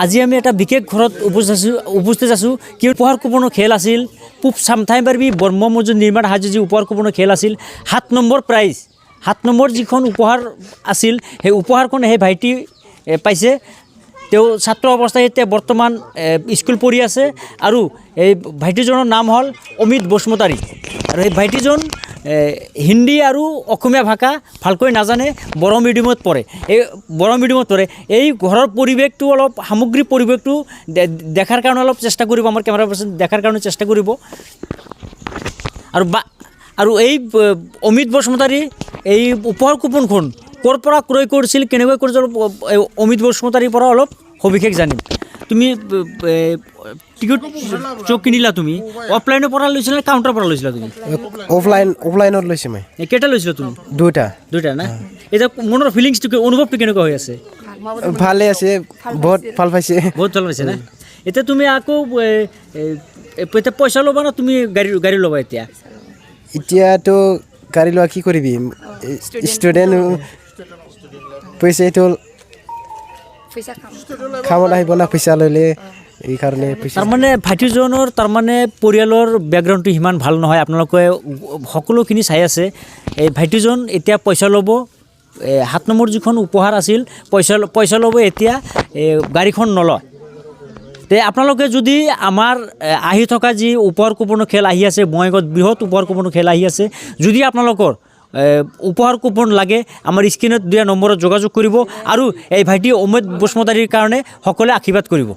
আজি আমি এটা বিশেষ ঘৰত উপস্থিত আছোঁ। কি উপহাৰ কুপনৰ খেল আছিল, পূব চামঠাইবাৰী ব্ৰহ্ম মছজিদ নিৰ্মাণ সাহায্য যি উপহাৰ কুপনৰ খেল আছিল, 7 নম্বৰ প্ৰাইজ, 7 নম্বৰ যিখন উপহাৰ আছিল, সেই উপহাৰখন সেই ভাইটি পাইছে। তেওঁ ছাত্ৰ অৱস্থাত এতিয়া বৰ্তমান স্কুল পঢ়ি আছে আৰু এই ভাইটিজনৰ নাম হ'ল অমিত বসুমতাৰী। আৰু সেই ভাইটিজন হিন্দী আৰু অসমীয়া ভাষা ভালকৈ নাজানে, বড়ো মিডিয়ামত পঢ়ে। এই বড়ো মিডিয়ামত পঢ়ে। এই ঘৰৰ পৰিৱেশটো অলপ, সামগ্ৰিক পৰিৱেশটো দেখাৰ কাৰণে অলপ চেষ্টা কৰিব, আমাৰ কেমেৰা পাৰ্চন দেখাৰ কাৰণে চেষ্টা কৰিব। আৰু বা আৰু এই অমিত বসুমতাৰী এই উপহাৰ কুপনখন ক'ৰ পৰা ক্ৰয় কৰিছিল, কেনেকৈ কৰিছিল, অলপ এই অমিত বসুমতাৰীৰ পৰা অলপ সবিশেষ জানিম। তুমি টিকট চক কিনিলা, তুমি অফলাইনৰ পৰা লৈছিলা নে কাউণ্টাৰৰ পৰা লৈছিলা তুমি? অফলাইনত লৈছোঁ মই। কেইটা লৈছিলা তুমি? দুটা। দুটা না? এতিয়া মনৰ ফিলিংছটো, অনুভৱটো কেনেকুৱা হৈ আছে? ভালে আছে, বহুত ভাল পাইছে। বহুত ভাল পাইছে না? এতিয়া তুমি আকৌ এতিয়া পইচা ল'বা না তুমি গাড়ী ল'বা এতিয়া? এতিয়াতো গাড়ী লোৱা কি কৰিবি, ষ্টুডেণ্ট, পইচাটো পইচা খাম। কামত আহিব না পইচা ল'লে, এইকাৰণে পইচা। তাৰমানে ভাইটিজনৰ তাৰমানে পৰিয়ালৰ বেকগ্ৰাউণ্ডটো সিমান ভাল নহয়। আপোনালোকে সকলোখিনি চাই আছে। এই ভাইটিজন এতিয়া পইচা ল'ব, 7 নম্বৰ যিখন উপহাৰ আছিল, পইচা ল'ব এতিয়া, এই গাড়ীখন নলয়। তে আপোনালোকে যদি আমাৰ আহি থকা যি উপহাৰ কুপনৰ খেল আহি আছে, বঙাইগাঁৱত বৃহৎ উপহাৰ কুপনৰ খেল আহি আছে, যদি আপোনালোকৰ উপহাৰ কুপন লাগে, আমাৰ স্ক্ৰীণত দিয়া নম্বৰত যোগাযোগ কৰিব আৰু এই ভাইটি অমিত বসুমতাৰীৰ কাৰণে সকলোৱে আশীৰ্বাদ কৰিব।